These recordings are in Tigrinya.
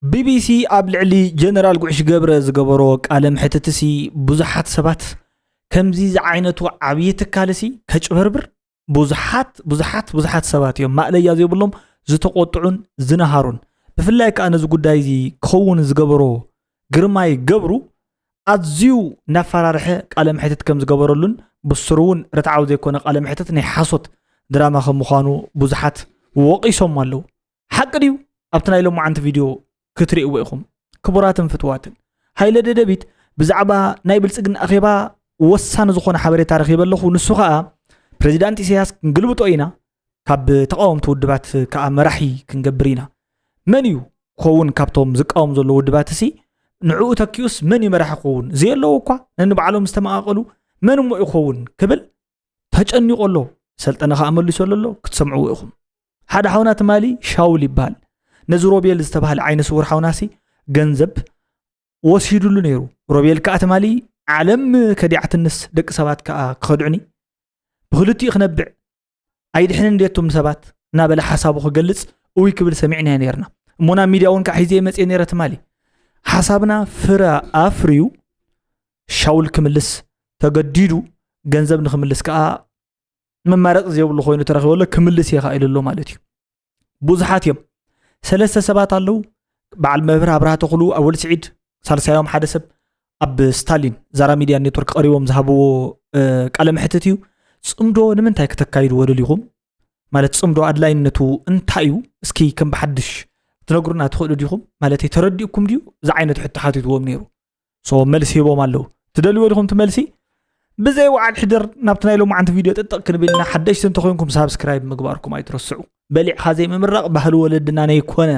ቢቢሲ ኣብ ልዕሊ ጀነራል ጉዕሽ ገብረ ዝገበሮ ቃለ ምሕትትሲ ብዙሓት ሰባት ከምዚ ዝዓይነቱ ዓብዪ ትካልሲ ከጭበርብር ብዙሓት ብዙሓት ብዙሓት ሰባት እዮም ማእለያ ዘይብሎም ዝተቆጥዑን ዝነሃሩን። ብፍላይ ከዓ ነዚ ጉዳይ እዚ ክኸውን ዝገበሮ ግርማይ ገብሩ ኣዝዩ እናፈራርሐ ቃለ ምሕትት ከም ዝገበረሉን ብስሩ እውን ርትዓዊ ዘይኮነ ቃለ ምሕትት ናይ ሓሶት ድራማ ከም ምዃኑ ብዙሓት ወቒሶም ኣለዉ። ሓቂ ድዩ? ኣብቲ ናይ ሎማዓንቲ ቪድዮ ክትርእይዎ ኢኹም። ክቡራትን ፍትዋትን፣ ሃይለ ደደቢት ብዛዕባ ናይ ብልጽግና ኣኼባ ወሳኒ ዝኾነ ሓበሬታ ረኺበ ኣለኹ። ንሱ ኸኣ ፕሬዚዳንት ኢሳያስ ክንግልብጦ ኢና፣ ካብ ተቓወምቲ ውድባት ከኣ መራሒ ክንገብር ኢና። መን እዩ ክኸውን ካብቶም ዝቃወም ዘሎ ውድባት እሲ? ንዕኡ ተኪኡስ መን እዩ መራሒ ክኸውን? ዘየለዉ እኳ ነንባዕሎም ዝተመቓቐሉ መን እሞ እዩ ክኸውን ክብል ተጨኒቑ ኣሎ። ሰልጠነ ከኣ መሊሱ ኣሎ፣ ክትሰምዕዎ ኢኹም። ሓደ ሓውና ትማሊ ሻውል ይበሃል። ነዚ ሮቤል ዝተባህለ ዓይነ ስውር ሓውናሲ ገንዘብ ወሲዱሉ ነይሩ። ሮቤል ከኣ ትማሊ ዓለም ከዲዓትንስ ደቂ ሰባት ከኣ ክኸድዑኒ ብክልቲኡ ክነብዕ ኣይድሕንን ድየቱም ሰባት እናበለ ሓሳቡ ክገልጽ እውይ ክብል ሰሚዕናዮ ነይርና። እሞ ናብ ሚድያ እውን ከዓ ሒዘ መፅየ ነይረ ትማሊ። ሓሳብና ፍረ ኣፍርዩ ሻውል ክምልስ ተገዲዱ፣ ገንዘብ ንክምልስ ከዓ መማረፂ ዘይብሉ ኮይኑ ተረኺቡ ኣሎ። ክምልስ እየ ከዓ ኢሉ ኣሎ ማለት እዩ። ብዙሓት እዮም። ሰለስተ ሰባት ኣለዉ። በዓል መምህር ኣብርሃ ተኽሉ፣ ኣወል ስዒድ፣ ሳልሳዮም ሓደ ሰብ ኣብ ስታሊን ዛራ ሚድያ ኔትወርክ ቀሪቦም ዝሃብዎ እ፣ ቃለ መሕትት እዩ። ጽምዶ ንምንታይ ከተካይድዎ ደሊኹም? ማለት ጽምዶ ኣድላይነቱ እንታይ እዩ? እስኪ ከም ብሓድሽ ትነግሩና ትኽእሉ ዲኹም? ማለት ተረዲእኩም ድዩ? እዚ ዓይነት ሕቶ ሓቲትዎም ነይሩ። ሶ መልሲ ሂቦም ኣለዉ። ትደልይዎ ዲኹም እቲ መልሲ? ብዘይ ወዓል ሕደር ናብቲ ናይ ሎማዓንቲ ቪድዮ ጥጥቕ ክንብል ኢና። ሓደሽቲ እንተኾይንኩም ሳብስክራይብ ምግባርኩም ኣይትረስዑ። በሊዕኻ ዘይምምራቕ ባህሊ ወለድና ነይኮነ።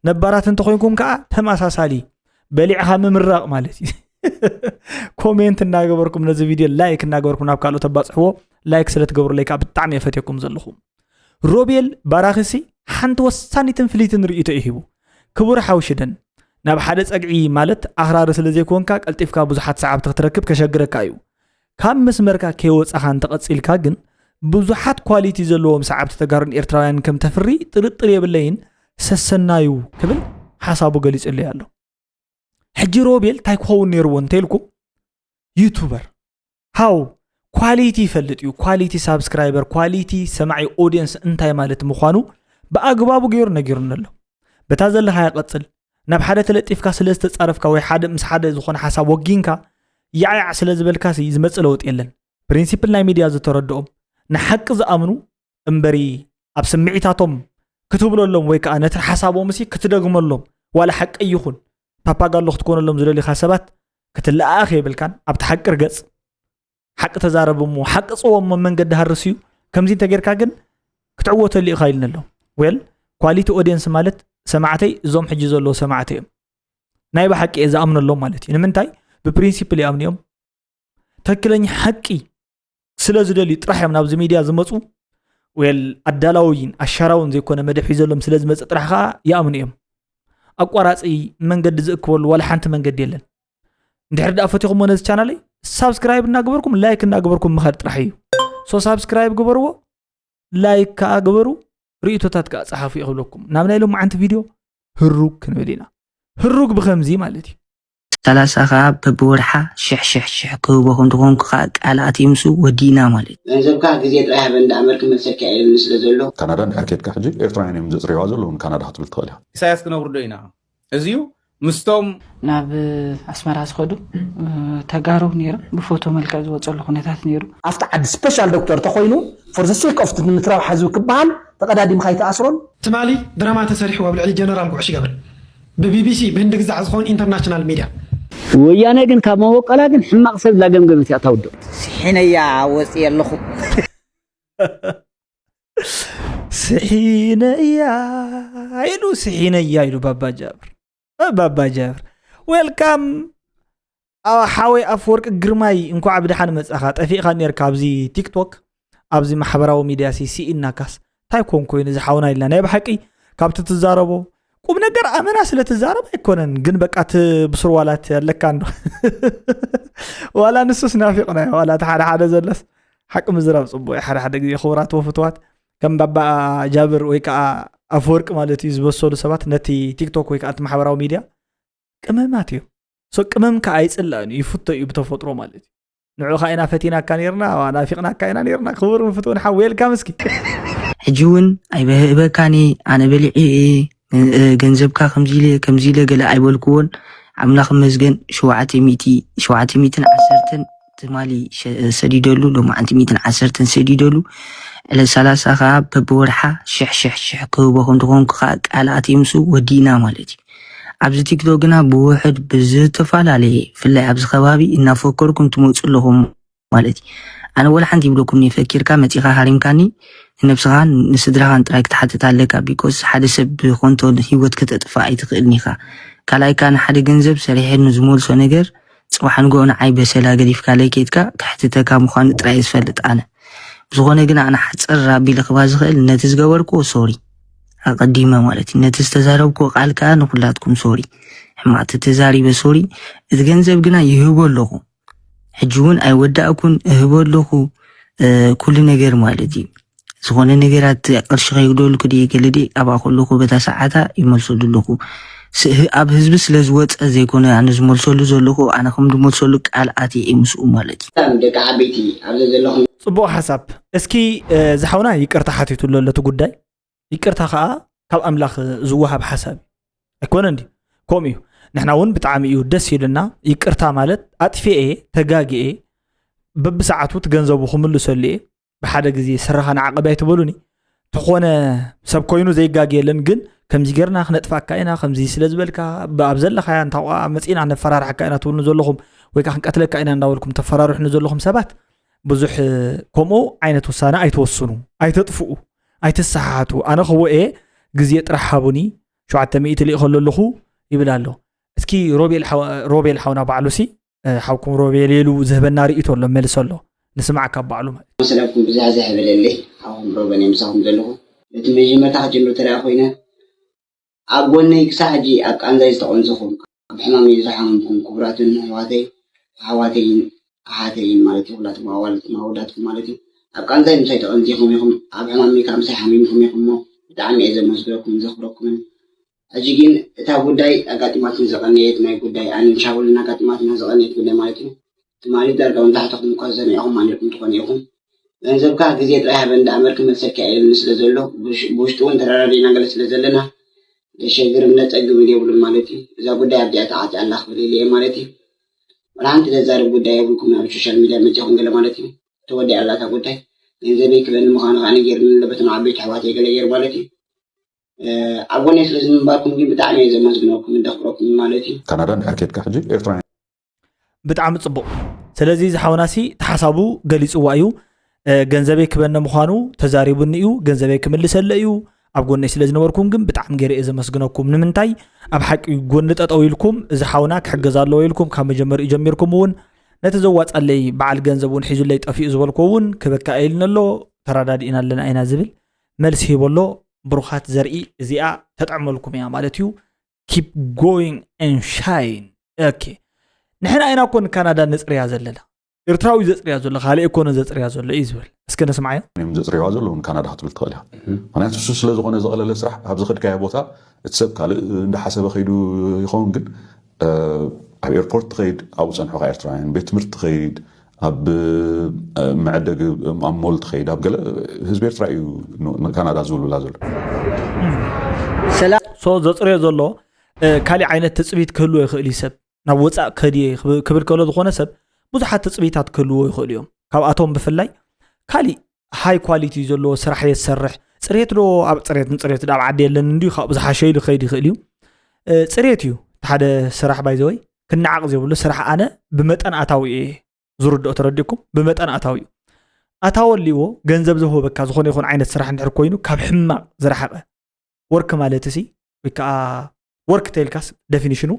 ነባራት እንተኾይንኩም ከዓ ተመሳሳሊ በሊዕኻ ምምራቕ ማለት እዩ። ኮሜንት እናገበርኩም ነዚ ቪድዮ ላይክ እናገበርኩም ናብ ካልኦት ኣባፅሕዎ። ላይክ ስለ ትገብሩለይ ከዓ ብጣዕሚ የፈትየኩም ዘለኹ። ሮቤል ባራኺሲ ሓንቲ ወሳኒትን ፍልይትን ርእይቶ እዩ ሂቡ። ክቡር ሓው ሽደን፣ ናብ ሓደ ጸግዒ ማለት ኣኽራሪ ስለ ዘይኮንካ ቀልጢፍካ ብዙሓት ሰዓብቲ ክትረክብ ከሸግረካ እዩ። ካብ መስመርካ ከይወጻኻ እንተቐጺልካ ግን ብዙሓት ኳሊቲ ዘለዎም ሰዓብቲ ተጋሩን ኤርትራውያን ከም ተፍሪ ጥርጥር የብለይን። ሰሰናዩ ክብል ሓሳቡ ገሊጹለይ ኣሎ። ሕጂ ሮቤል እንታይ ክኸውን ነይርዎ እንተኢልኩም ዩቱበር ሃው ኳሊቲ ይፈልጥ እዩ። ኳሊቲ ሳብስክራይበር፣ ኳሊቲ ሰማዒ ኦዲየንስ እንታይ ማለት ምዃኑ ብኣግባቡ ገይሩ ነጊሩኒ ኣሎ። በታ ዘለኻያ ቀጽል። ናብ ሓደ ተለጢፍካ ስለ ዝተጻረፍካ ወይ ሓደ ምስ ሓደ ዝኾነ ሓሳብ ወጊንካ ያዕያዕ ስለ ዝበልካሲ ዝመጽእ ለውጢ የለን። ፕሪንሲፕል ናይ ሚድያ ዝተረድኦም፣ ንሓቂ ዝኣምኑ እምበሪ ኣብ ስምዒታቶም ክትብለሎም ወይ ከዓ ነቲ ሓሳቦም እሲ ክትደግመሎም ዋላ ሓቂ ይኹን ፓፓጋሎ ክትኮነሎም ዝደልዩኻ ሰባት ክትለኣኣኽ የብልካን። ኣብቲ ሓቂ ርገጽ፣ ሓቂ ተዛረብ እሞ ሓቂ ጽወ እሞ መንገዲ ሃርስ እዩ። ከምዚ እንተጌርካ ግን ክትዕወተሉ ኢኻ ኢልኒ ኣሎ። ዌል ኳሊቲ ኦዲየንስ ማለት ሰማዕተይ እዞም ሕጂ ዘለዉ ሰማዕተይ እዮም። ናይ ብሓቂ እየ ዝኣምነሎም ማለት እዩ። ንምንታይ? ብፕሪንሲፕል ይኣምኑ እዮም። ትክክለኛ ሓቂ ስለ ዝደልዩ ጥራሕ እዮም ናብዚ ሚድያ ዝመፁ። ዌል ኣዳላዊን ኣሻራውን ዘይኮነ መደብ ሒዘሎም ስለ ዝመፀ ጥራሕ ከዓ ይኣምኑ እዮም። ኣቋራፂ መንገዲ ዝእክበሉ ዋላ ሓንቲ መንገዲ የለን። እንድሕር ደኣ ፈቲኹሞ ነዚ ቻናለይ ሳብስክራይብ እናገበርኩም ላይክ እናገበርኩም ምኻድ ጥራሕ እዩ። ሶ ሳብስክራይብ ግበርዎ፣ ላይክ ከዓ ግበሩ፣ ርእይቶታት ከዓ ፀሓፉ ይኽብለኩም። ናብ ናይ ሎማዓንቲ ቪድዮ ህሩግ ክንብል ኢና። ህሩግ ብኸምዚ ማለት እዩ። ሰላሳ ከዓ በብወርሓ ሽሕ ሽሕ ሽሕ ክህቦ ከም ዝኾንኩ ከዓ ቃል ኣትዩ ምስ ወዲእና ማለት እዩ። ገንዘብካ ግዜ ጥራይ ሃበኒ ደኣ እምበር ክመልሰካ እየ ኢሉኒ ስለ ዘሎ። ካናዳ እንድሕር ኬድካ ሕጂ ኤርትራውያን እዮም ዘጽርይዋ ዘለዉ ንካናዳ ክትብል ትኽእል ኢኻ። ኢሳያስ ክነውርዶ ኢና። እዚዩ ምስቶም ናብ ኣስመራ ዝኸዱ ተጋሩ ነይሮም። ብፎቶ መልክዕ ዝወፀሉ ኩነታት ነይሩ። ኣብቲ ዓዲ ስፔሻል ዶክተር ተኾይኑ for the sake of ምትራብ ሓዙ ክበሃል ተቐዳዲምካ ኣይትኣስሮን። ትማሊ ድራማ ተሰሪሕዎ ኣብ ልዕሊ ጀነራል ጉዕሽ ገብረ ብቢቢሲ ብህንዲ ግዛዕ ዝኾን ኢንተርናሽናል ሚድያ። ወያነ ግን ካብ መበቆላ ግን ሕማቕ ሰብ ላገምገመት እያ ታውዶ። ስሒነያ ወፅየ ኣለኹ። ስሒነያ ኢሉ ስሒነያ ኢሉ ባባ ጃብር ባባ ጃብር ዌልካም። ሓወይ ኣፈወርቂ ግርማይ እንኳዕ ብድሓን መጻኻ። ጠፊእኻ ኔርካ ኣብዚ ቲክቶክ ኣብዚ ማሕበራዊ ሚድያ ሲ ሲኢናካስ እንታይ ኮን ኮይኑ እዚ ሓውና ኢልና ናይ ብሓቂ ካብቲ ትዛረቦ ቁም ነገር ኣመና ስለ ትዛረብ ኣይኮነን ግን በቃ እቲ ብስርዋላት ኣለካ እንዶ ዋላ ንሱስ ናፊቕናዮ ዋላ እቲ ሓደ ሓደ ዘሎስ ሓቂ ምዝራብ ጽቡቕ እዩ ሓደ ሓደ ግዜ ክቡራት ወፍትዋት ከም ባባ ጃብር ወይ ከዓ ኣፈወርቂ ማለት እዩ ዝበሰሉ ሰባት ነቲ ቲክቶክ ወይ ከዓ እቲ ማሕበራዊ ሚድያ ቅመማት እዮም። ሶ ቅመም ከዓ ኣይፅላእን እዩ፣ ይፍቶ እዩ ብተፈጥሮ ማለት እዩ። ንዑ ከዓ ኢና ፈቲናካ ነርና፣ ናፊቕናካ ኢና ነርና። ክቡር ምፍትውን ሓው ዌልካም እስኪ። ሕጂ እውን ኣይበህእበካኒ፣ ኣነ በሊዒ እየ፣ እ፣ ገንዘብካ ከምዚ ኢለ ከምዚ ኢለ ገለ ኣይበልክዎን። ኣምላኽ መስገን ሸውዓተ ሚእቲ ሸውዓተ ሚእትን ዓሰርተን ትማሊ ሸ- ሰዲደሉ፣ ሎማዓንቲ ሚእትን ዓሰርተን ሰዲደሉ። ዕለት ሰላሳ ከዓ በብወርሓ ሽሕ ሽሕ ሽሕ ክህቦ ከም ዝኾንኩ ከዓ ቃል ኣትየ ምስኡ ወዲእና ማለት እዩ። ኣብዚ ቲክቶክ ግና ብውሕድ ብዝተፈላለየ፣ ብፍላይ ኣብዚ ከባቢ እናፈከርኩም ትመፁ ኣለኹም ማለት እዩ። ኣነ ወላ ሓንቲ ይብለኩም እየ፣ ፈኪርካ መፂኻ ሃሪምካኒ ንነብስኻን ንስድራኻን ጥራይ ክትሓትት ኣለካ። ቢኮዝ ሓደ ሰብ ብኮንቶ ህይወት ከተጥፋ ኣይትኽእልን ኢኻ። ካልኣይ ከዓ ንሓደ ገንዘብ ሰሪሐ ንዝመልሶ ነገር ፅባሕ ንግሆ ንዓይ በሰላ ገዲፍካለይ ከይድካ ከሕትተካ ምዃኑ ጥራይ እየ ዝፈልጥ ኣነ። ብዝኾነ ግን ኣነ ሓፅር ኣቢለ ክባ ዝኽእል ነቲ ዝገበርክዎ ሶሪ ኣቐዲመ ማለት እዩ። ነቲ ዝተዛረብክዎ ቃል ከዓ ንኩላትኩም ሶሪ፣ ሕማቕ ተተዛሪበ ሶሪ። እቲ ገንዘብ ግና ይህቦ ኣለኹ፣ ሕጂ እውን ኣይወዳእኩን፣ እህቦ ኣለኹ፣ እ፣ ኩሉ ነገር ማለት እዩ። ዝኾነ ነገራት ቅርሺ ከይጉደልኩ ድየ ገለ ድየ ኣብኣ ከለኹ በታ ሰዓታ ይመልሰሉ ኣለኹ። ስ- ህ- ኣብ ህዝቢ ስለ ዝወፀ ዘይኮነ ኣነ ዝመልሰሉ ዘለኹ፣ ኣነ ከም ዝመልሰሉ ቃል ኣትየ ምስኡ ማለት እዩ። ሰላም ደቂ ዓበይቲ ኣብዚ ዘለኹም ፅቡቕ ሓሳብ። እስኪ እ፣ ዝሓውና ይቅርታ ሓቲቱ ኣሎ ለቲ ጉዳይ። ይቅርታ ከዓ ካብ ኣምላኽ ዝወሃብ ሓሳብ እዩ። ኣይኮነ እንዲ ከምኡ እዩ። ንሕና እውን ብጣዕሚ እዩ ደስ ኢሉና። ይቅርታ ማለት ኣጥፊኤ ተጋግኤ በብሰዓቱ እቲ ገንዘቡ ክምልሰሉ እየ። ብሓደ ግዜ ስራኻ ንዓቐብ ኣይትበሉኒ። ተኾነ ሰብ ኮይኑ ዘይጋግ የለን፣ ግን ከምዚ ጌርና ክነጥፋካ ኢና፣ ከምዚ ስለ ዝበልካ ብ- ኣብ ዘለኻያ እንታቋ መፂና ነፈራርሓካ ኢና ትብሉኒ ዘለኹም ወይ ከዓ ክንቀትለካ ኢና እንዳበልኩም ተፈራርሑኒ ዘለኹም ሰባት ብዙሕ እ፣ ከምኡ ዓይነት ውሳነ ኣይትወስኑ፣ ኣይተጥፍኡ፣ ኣይትሰሓሓቱ። ኣነ ክወ እየ ግዜ ጥራሕ ሃቡኒ፣ ሸውዓተ ሚእቲ ልኢኸሉ ኣለኹ ይብል ኣሎ። እስኪ ሮቤል ሓው- ሮቤል ሓውና ባዕሉ ሲ እ፣ ሓውኩም ሮቤል ኢሉ ዝህበና ርእይቶ ኣሎ፣ መልስ ኣሎ፣ ንስማዕ ካብ ባዕሉ ማለት። መሰላትኩም ብዝሕ ዝሕ በለለይ። ሓውኩም ሮቤል እየ ምሳኹም ዘለኹ። እቲ መጀመርታ ክጅምር ተደኣ ኮይነ ኣብ ጎነይ ክሳዕ ሕጂ ኣብ ቃንዛይ ዝተቐንዘኹም፣ ኣብ ሕማመይ ዝሓመምኩም ክቡራትን ኣሕዋተይ ኣሕዋተይን ኣሓተይን ማለት እዩ፣ ኩላትኩም ኣዋልድኩም ኣወዳትኩም ማለት እዩ። ኣብ ቃንዛይ ምሳይ ተቐንዚኹም ኢኹም፣ ኣብ ሕማመይ ከዓ ምሳይ ሓሚምኩም ኢኹም እሞ ብጣዕሚ እየ ዘመስግነኩምን ዘኽብረኩምን። ሕጂ ግን እታ ጉዳይ ኣጋጢማትኒ ዝቐነየት ናይ ጉዳይ ኣንን ሻውልን ኣጋጢማትና ዝቐነየት ጉዳይ ማለት እዩ። ትማሊ ዳርጋ መብዛሕትኹም እኳ ሰሚዕኹም ኣኒርኩም ትኾኑ ኢኹም። ገንዘብካ ግዜ ጥራይ ሃበኒ ደኣ እምበር ክመልሰልካ እየ ኢሉኒ ስለ ዘሎ ብሽ- ብውሽጢ እውን ተረዳዲእና ገለ ስለ ዘለና ዘሸግርን ዘጸግምን የብሉን ማለት እዩ። እዛ ጉዳይ ኣብዚኣ ተዓጽያ ኣላ ክብል ኢለ እየ ማለት እዩ። ወላ ሓንቲ ዘዛርብ ጉዳይ የብልኩም ናብ ሶሻል ሚድያ መጺኹም ገለ ማለት እዩ። ተወዲኣ ኣላ እታ ጉዳይ። ገንዘበይ ክበኒ ምዃኑ ከዓ ነጊርኒ ኣሎ በቶም ዓበይቲ ኣሕዋተይ ገለ ገይሩ ማለት እዩ። ኣብ ጎነይ ስለ ዝምንባርኩም ግን ብጣዕሚ እየ ዘመስግነኩም ዘኽብረኩም ማለት እዩ። ካናዳ እንድሕር ኬድካ ሕጂ ኤርትራውያን ብጣዕሚ ጽቡቕ። ስለዚ ዝሓውናሲ ተሓሳቡ ገሊጽዋ እዩ። ገንዘበይ ክበነ ምዃኑ ተዛሪቡኒ እዩ፣ ገንዘበይ ክምልሰለ እዩ። ኣብ ጎነይ ስለ ዝነበርኩም ግን ብጣዕሚ ገይረ እየ ዘመስግነኩም። ንምንታይ ኣብ ሓቂ ጎኒ ጠጠው ኢልኩም እዚ ሓውና ክሕገዝ ኣለዎ ኢልኩም ካብ መጀመሪኡ ጀሚርኩም እውን ነቲ ዘዋጻለይ በዓል ገንዘብ እውን ሒዙለይ ጠፊኡ ዝበልኩ እውን ክበካ ኢልኒ ኣሎ። ተረዳዲእና ኣለና ኢና ዝብል መልሲ ሂቦ ኣሎ። ብሩኻት ዘርኢ እዚኣ ተጠዕመልኩም እያ ማለት እዩ። Keep going and shine። Okay፣ ንሕና ኢና እኮ ንካናዳ ንፅርያ ዘለና። ኤርትራዊ ዘፅርያ ዘሎ ካልእ እኮ ዘፅርያ ዘሎ እዩ ዝብል። እስከ ነስማዓዮ። እዮም ዘፅርዋ ዘለዉ ንካናዳ ክትብል ትኽእል ኢኻ። ምክንያቱ እሱ ስለ ዝኾነ ዘቐለለ ስራሕ ኣብ ዝኸድካዮ ቦታ እቲ ሰብ ካልእ እንዳሓሰበ ከይዱ ይኸውን፣ ግን ኣብ ኤርፖርት ትኸይድ ኣብኡ ፀንሑካ ኤርትራውያን፣ ቤት ትምህርቲ ትኸይድ ኣብ መዐደግ፣ ኣብ ሞል ትኸይድ ኣብ ገለ ህዝቢ ኤርትራ እዩ ንካናዳ ዝውልብላ ዘሎ። ሰላም ሶ ዘፅርዮ ዘሎ ካልእ ዓይነት ትፅቢት ክህልዎ ይኽእል እዩ። ሰብ ናብ ወፃእ ከድየ ክብል ከሎ ዝኾነ ሰብ ብዙሓት ትፅቢታት ክህልዎ ይኽእሉ እዮም። ካብኣቶም ብፍላይ ካልእ ሃይ ኳሊቲ ዘለዎ ስራሕ እየ ዝሰርሕ። ፅሬት ዶ ኣብ ፅሬት ንፅሬት ዶ ኣብ ዓዲ የለን እንዲዩ ካብኡ ዝሓሸ ኢሉ ክኸይድ ይኽእል እዩ። ፅሬት እዩ ሓደ ስራሕ ባይዘወይ ክነዓቕ ዘይብሉ ስራሕ። ኣነ ብመጠን ኣታዊ እየ ዝርድኦ፣ ተረዲእኩም? ብመጠን ኣታዊ እዩ። ኣታዊ ኣልዎ ገንዘብ ዝህበካ ዝኾነ ይኹን ዓይነት ስራሕ እንድሕር ኮይኑ ካብ ሕማቕ ዝረሓቐ ወርክ ማለት ሲ ወይ ከዓ ወርክ ተልካስ ደፊኒሽኑ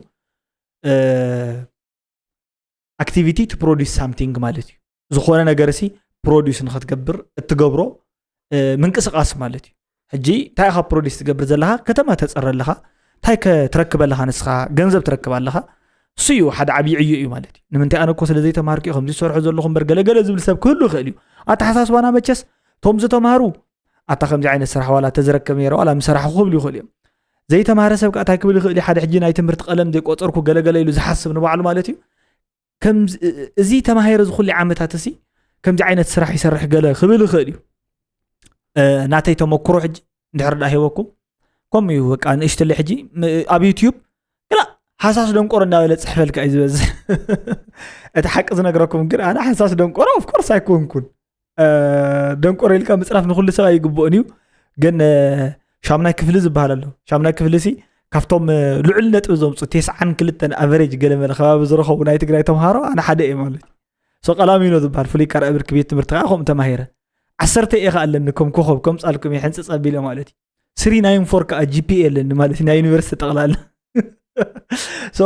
ኣክቲቪቲ ቱ ፕሮዲስ ሳምቲንግ ማለት እዩ። ዝኾነ ነገር ሲ ፕሮዲስ ንክትገብር እትገብሮ ምንቅስቃስ ማለት እዩ። ሕጂ እንታይ ኢኻ ፕሮዲስ ትገብር ዘለኻ? ከተማ ተፅሪ ኣለኻ። እንታይ ከ ትረክብ ኣለኻ? ንስኻ ገንዘብ ትረክብ ኣለኻ። እሱ እዩ ሓደ ዓብዪ ዕዮ እዩ ማለት እዩ። ንምንታይ ኣነ እኮ ስለ ዘይተማሃርኩ እዩ ከምዚ ዝሰርሑ ዘለኹ እምበር ገለገለ ዝብል ሰብ ክህሉ ይኽእል እዩ። ኣተሓሳስባና መቸስ እቶም ዝተማሃሩ ኣታ ከምዚ ዓይነት ስራሕ ዋላ ተዝረከብ ነይረ ዋላ ምሰራሕኩ ክብሉ ይኽእሉ እዮም። ዘይተማሃረ ሰብ ከዓ እንታይ ክብል ይኽእል እዩ? ሓደ ሕጂ ናይ ትምህርቲ ቀለም ዘይቆፀርኩ ገለገለ ኢሉ ዝሓስብ ንባዕሉ ማለት እዩ። እዚ ተማሂረ ዝኩሉ ዓመታት እሲ ከምዚ ዓይነት ስራሕ ይሰርሕ ገለ ክብል ይኽእል እዩ። ናተይ ተመክሮ ሕጂ እንድሕር ዳ ሂወኩም ከምኡ እዩ። በቃ ንእሽትለ ሕጂ ኣብ ዩትዩብ ግና ሓሳስ ደንቆሮ እናበለ ፅሕፈልካ እዩ ዝበዝሕ። እቲ ሓቂ ዝነግረኩም ግን ኣነ ሓሳስ ደንቆሮ ኦፍኮርስ ኣይኮንኩን። ደንቆሮ ኢልካ ምፅራፍ ንኩሉ ሰብ ኣይግብኦን እዩ። ግን ሻምናይ ክፍሊ ዝበሃል ኣሎ። ሻምናይ ክፍሊ ሲ ካብቶም ልዑል ነጥቢ ዘምፁ ቴስዓን ክልተን ኣቨሬጅ ገለመለ ከባቢ ዝረኸቡ ናይ ትግራይ ተምሃሮ ኣነ ሓደ እየ ማለት እዩ። ሶ ቀላሚኖ ዝበሃል ፍሉይ ካርኣ ብርኪ ቤት ትምህርቲ ከዓ ከምኡ ተማሂረ። ዓሰርተ እየ ከዓ ኣለኒ ከም ኮኸብ ከም ፃልኩም እየ ሕንፅፅ ኣቢለ ማለት እዩ። ስሪ ናይን ፎር ከዓ ጂፒኤ ኣለኒ ማለት እዩ ናይ ዩኒቨርሲቲ ጠቕላላ። ሶ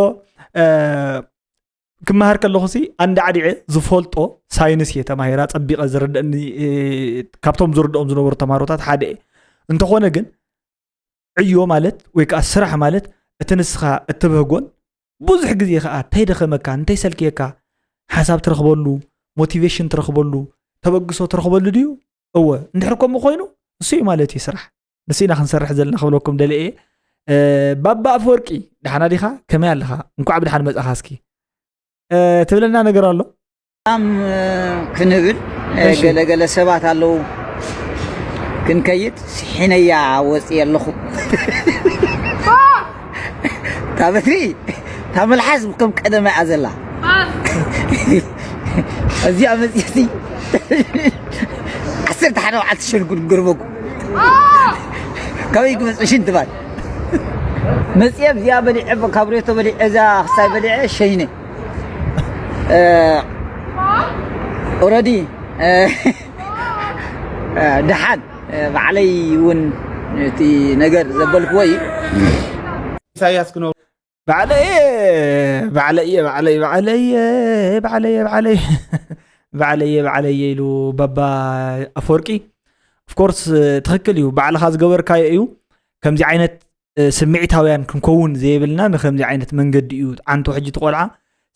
ክመሃር ከለኹ ሲ ኣንዳዕዲዐ ዝፈልጦ ሳይንስ እየ ተማሂራ ፀቢቐ ዝርደእኒ። ካብቶም ዝርድኦም ዝነበሩ ተማሃሮታት ሓደ እየ። እንተኾነ ግን ዕዮ ማለት ወይ ከዓ ስራሕ ማለት እቲ ንስኻ እትብህጎን ብዙሕ ግዜ ከዓ እንተይደኸመካ እንተይሰልክየካ ሓሳብ ትረኽበሉ፣ ሞቲቬሽን ትረኽበሉ፣ ተበግሶ ትረኽበሉ ድዩ? እወ። እንድሕር ከምኡ ኮይኑ እሱ እዩ ማለት እዩ ስራሕ። ንሱ ኢና ክንሰርሕ ዘለና ክብለኩም ደልየ። ባባ ኣፈወርቂ፣ ደሓና ዲኻ? ከመይ ኣለኻ? እንኳዕ ብደሓን መጻኻ። እስኪ ትብለና ነገር ኣሎ? ኣም ክንብል ገለገለ ሰባት ኣለዉ። ክንከይድ ስሒነያ ወፂ ኣለኹ። እታ በትሪ እታ መልሓስ ከም ቀደማ እያ ዘላ። እዚኣ መፅእሲ ዓሰርተ ሓደ መዓልቲ ሸንጉድ ገርበኩ። ካበይ ክመፅእ ሽንቲ ባል መፅየ እዚኣ በሊዐ ካብሬቶ በሊዐ እዛ ክሳይ በሊዐ ሸይነ። ኦረዲ ደሓን ባዕለይ እውን እቲ ነገር ዘበልክዎ እዩ። ኢሳያስ ክነብሩ ባዕለየ ባዕለየ ባዕለይ ባዕለየ ባዕለየ ባዕለይ ባዕለየ ባዕለየ ኢሉ ባባ ኣፈወርቂ ኦፍኮርስ ትኽክል እዩ። ባዕልኻ ዝገበርካዮ እዩ። ከምዚ ዓይነት ስምዒታውያን ክንከውን ዘይብልና ንከምዚ ዓይነት መንገዲ እዩ። ዓንቶ ሕጂ ትቆልዓ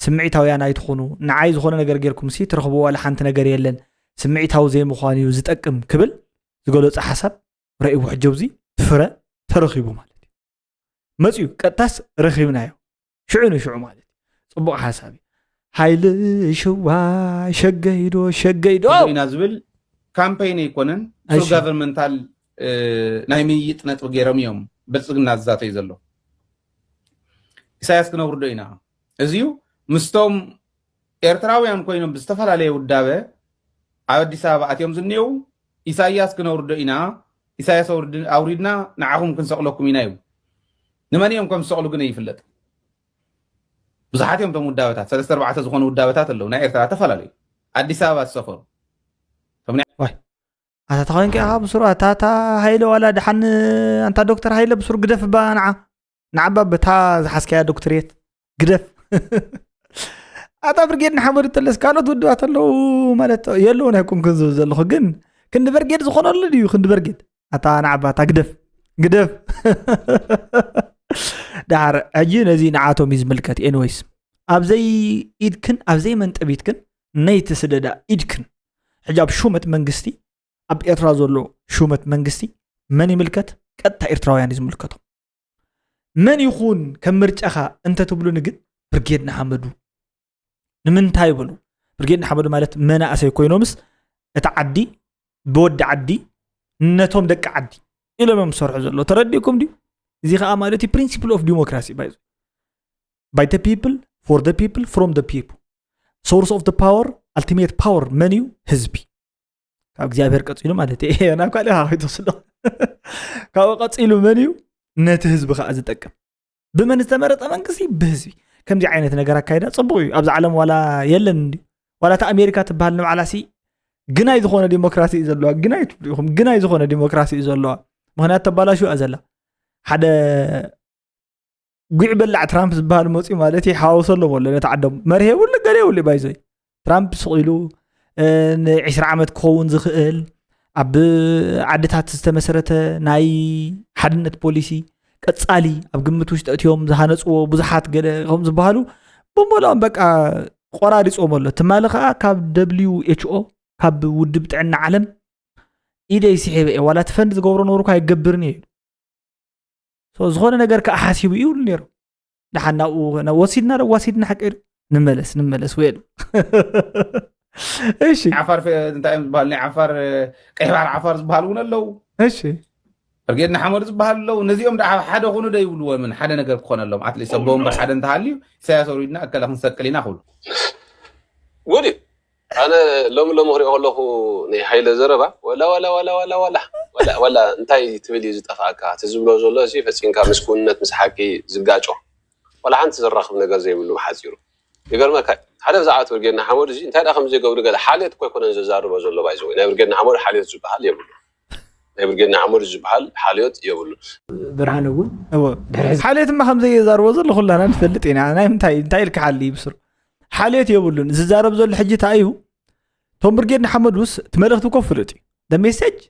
ስምዒታውያን ኣይትኾኑ። ንዓይ ዝኾነ ነገር ጌርኩም ሲ ትረኽቡ ዋላ ሓንቲ ነገር የለን። ስምዒታዊ ዘይምዃን እዩ ዝጠቅም ክብል ዝገለጾ ሓሳብ ረእይዎ ሕጂ ኣብዚ ፍረ ተረኺቡ ማለት እዩ። መፅዩ ቀጥታስ ረኺብናዮ ሽዑ ንሽዑ ማለት እዩ። ፅቡቕ ሓሳብ እዩ። ሓይሊ ሽዋ ሸገይዶ ሸገይዶ ኢና ዝብል ካምፔይን ኣይኮነን። ሶ ጋቨርንመንታል ናይ ምይይጥ ነጥቢ ገይሮም እዮም ብልፅግና ዝዛተዩ ዘሎ። ኢሳያስ ክነውርዶ ኢና። እዚዩ ምስቶም ኤርትራውያን ኮይኖም ብዝተፈላለየ ውዳበ ኣብ ኣዲስ ኣበባ ኣትዮም ዝኒው ኢሳያስ ክነውርዶ ኢና፣ ኢሳያስ ኣውሪድና ንዓኹም ክንሰቕለኩም ኢና ይብሉ። ንመን እዮም ከም ዝሰቕሉ ግን ኣይፍለጥ። ብዙሓት እዮም እቶም ውዳበታት፣ ሰለስተ ኣርባዕተ ዝኾኑ ውዳበታት ኣለዉ ናይ ኤርትራ ተፈላለዩ ኣዲስ ኣበባ ዝሰፈሩ ኣታ ተኾይንካ ኢኻ ብስሩ ኣታ ኣታ ሃይለ ዋላ ደሓን ኣንታ ዶክተር ሃይለ ብስሩ ግደፍ ባ ንዓ ንዓባ በታ ዝሓዝካያ ዶክትሬት ግደፍ። ኣታ ብርጌድ ንሓመዱ ተለስ ካልኦት ውድባት ኣለዉ ማለት የለውን ኣይኮንኩን ዝብል ዘለኹ ግን ክንዲ በርጌድ ዝኾነሉ ድዩ ክንዲ በርጌድ ኣታ ንዓባ ኣታ ግደፍ ግደፍ። ደሓር ሕጂ ነዚ ንዓቶም እዩ ዝምልከት። ኤንወይስ ኣብዘይ ኢድክን ኣብዘይ መንጠቢትክን ነይቲ ስደዳ ኢድክን ሕጂ ኣብ ሹመት መንግስቲ ኣብ ኤርትራ ዘሎ ሹመት መንግስቲ መን ይምልከት? ቀጥታ ኤርትራውያን እዩ ዝምልከቶም። መን ይኹን ከም ምርጫኻ እንተትብሉኒ ግን ብርጌድ ንሓመዱ። ንምንታይ በሉ? ብርጌድ ንሓመዱ ማለት መናእሰይ ኮይኖምስ እቲ ዓዲ ብወዲ ዓዲ ነቶም ደቂ ዓዲ ኢሎም እዮም ዝሰርሑ ዘሎ። ተረዲእኩም ድዩ? እዚ ከዓ ማለት እዩ principle of democracy ባይ by the people for the people from the people source of the power ultimate power መን እዩ? ህዝቢ ካብ እግዚኣብሔር ቀፂሉ ማለት እዩ ናብ ካልእ ሃወይ ትወስዶ ካብኡ ቀፂሉ መን እዩ ነቲ ህዝቢ ከዓ ዝጠቅም ብመን ዝተመረፀ መንግስቲ ብህዝቢ ከምዚ ዓይነት ነገር ኣካይዳ ፅቡቅ እዩ ኣብዚ ዓለም ዋላ የለን እንዲ ዋላ እቲ ኣሜሪካ ትበሃል ንባዕላ ሲ ግናይ ዝኾነ ዲሞክራሲ እዩ ዘለዋ ግናይ ትብሉ ኢኹም ግናይ ዝኾነ ዲሞክራሲ እዩ ዘለዋ ምክንያቱ ተባላሽዋ ዘላ ሓደ ጉዕ በላዕ ትራምፕ ዝበሃል መፅኡ ማለት እዩ ሓዋውሰሎም ኣሎ ነቲ ዓዶም መርሄ የብሉ ገለ የብሉ ባይዞይ ትራምፕ ስቕ ኢሉ ንዒስራ ዓመት ክኸውን ዝኽእል ኣብ ዓድታት ዝተመሰረተ ናይ ሓድነት ፖሊሲ ቀፃሊ ኣብ ግምት ውሽጢ እትዮም ዝሃነፅዎ ብዙሓት ገለ ከም ዝበሃሉ ብምልኦም በቃ ቆራሪፅዎም ኣሎ ትማሊ ከዓ ካብ ደብሊዩ ኤች ኦ ካብ ውድብ ጥዕና ዓለም ኢደይ ስሒበ እየ፣ ዋላ እቲ ፈንድ ዝገብሮ ነበርኩ ኣይገብርን እየ ኢሉ። So፣ ዝኾነ ነገር ከዓ ሓሲቡ እዩ ይብሉ ነይሮም። ደሓን ናብኡ ናብ ወሲድና ዶ ዋሲድና ሓቂ ዶ? ንመለስ፣ ንመለስ፣ well። እሺ። ዓፋር ፈ-፣ እንታይ እዮም ዝበሃሉ? ናይ ዓፋር፣ ቀይ ባሕሪ ዓፋር ዝበሃሉ እውን ኣለዉ። እሺ። ብርጌድ ንሓመዱ ዝበሃሉ ኣለዉ። ነዚኦም ደኣ ሓደ ኹኑ ዶ ይብልዎምን? ሓደ ነገር ክኾነሎም። ኣትሊስት ኣቦ ወንበር ሓደ እንተሃልዩ፣ ኢሳያስ ወሪድና እከለ ክንሰቅል ኢና ክብሉ። ጉድ እዩ። ኣነ ሎሚ ሎሚ ክሪኦ ከለኹ ናይ ሃይለ ዘረባ ወላ፣ ወላ፣ ወላ፣ ወላ፣ ወላ፣ ወላ፣ ወላ እንታይ ትብል እዩ ዝጠፍኣካ? እቲ ዝብሎ ዘሎ እዚ ፈጺምካ ምስ ክውንነት ምስ ሓቂ ዝጋጮ። ወላ ሓንቲ ዘራኽብ ነገር ዘይብሉ ብሓጺሩ። ይገርመካ እዩ። ሓደ ብዛዕባ እቲ ብርጌድ ንሓመዱ እዚ እንታይ ደኣ ከም ዘይገብሩ ገለ ሓልዮት እኮ ኣይኮነን ዘዛርቦ ዘሎ ባይዘወይ። ናይ ብርጌድ ንሓመዱ ሓልዮት ዝበሃል የብሉ። ናይ ብርጌድ ንሓመዱ ዝበሃል ሓልዮት የብሉ። ብርሃነ እውን እወ። ድሕሪ ሕዚ ሓልዮትማ ከም ዘየዛርቦ ዘሎ ኩላና ንፈልጥ ኢና። ናይ ምንታይ፣ እንታይ ኢልካ ሓሊ ብስሩ? ሓልዮት የብሉን። ዝዛረብ ዘሎ ሕጂ እንታይ እዩ? ቶም ብርጌድ ንሓመዱስ እቲ መልእኽቲ እኮ ፍሉጥ እዩ። The message፣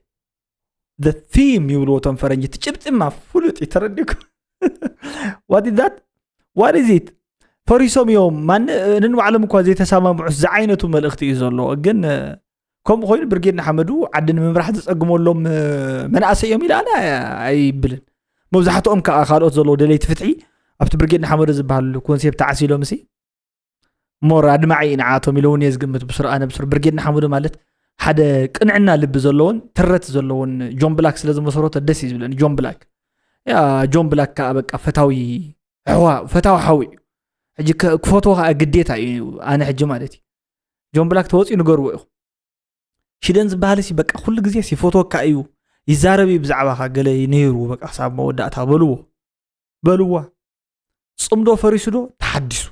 the theme ይብልዎ ቶም ፈረንጂ። እቲ ጭብጢማ ፍሉጥ እዩ፣ ተረዲእኩ? What is that? What is it? ፈሪሶም እዮም። ማን-፣ ንንባዕሎም እኳ ዘይተሰማምዑስ ዝዓይነቱ መልእኽቲ እዩ ዘለዎ። ግን፣ እ፣ ከምኡ ኮይኑ ብርጌድ ንሓመዱ ዓዲ ንምምራሕ ዝጸግመሎም፣ እ፣ መናእሰይ እዮም ኢለ ኣነ ኣይብልን። መብዛሕትኦም ከኣ ካልኦት ዘለዉ ደለይቲ ፍትሒ ኣብቲ ብርጌድ ንሓመዱ ዝበሃል ኮንሴፕት ተዓሲሎም ሲ ሞር ኣድማዒ እዩ ንዓቶም ኢለ እውን እየ ዝግምት። ብስሩ ኣነ ብስሩ ብርጌድ ንሓመዱ ማለት ሓደ ቅንዕና ልቢ ዘለዎን ትረት ዘለዎን ጆን ብላክ ስለ ዝመሰረቶ ደስ እዩ ዝብለኒ። ጆን ብላክ፣ ያ፣ ጆን ብላክ ከኣ በቃ ፈታዊ ኣሕዋ-፣ ፈታዊ ሓዊ እዩ። ሕጂ ከ-፣ ክፈትዎ ከኣ ግዴታ እዩ። ኣነ ሕጂ ማለት እዩ ጆን ብላክ ተወፅኡ ንገርዎ ኢኹም። ሽደን ዝበሃል ሲ በቃ ኩሉ ግዜ ሲ ፈትወካ እዩ፣ ይዛረብ እዩ ብዛዕባኻ ገለ ነይሩ፣ በቃ ክሳብ መወዳእታ በልዎ፣ በልዋ። ጽምዶ ፈሪሱ ዶ ተሓዲሱ?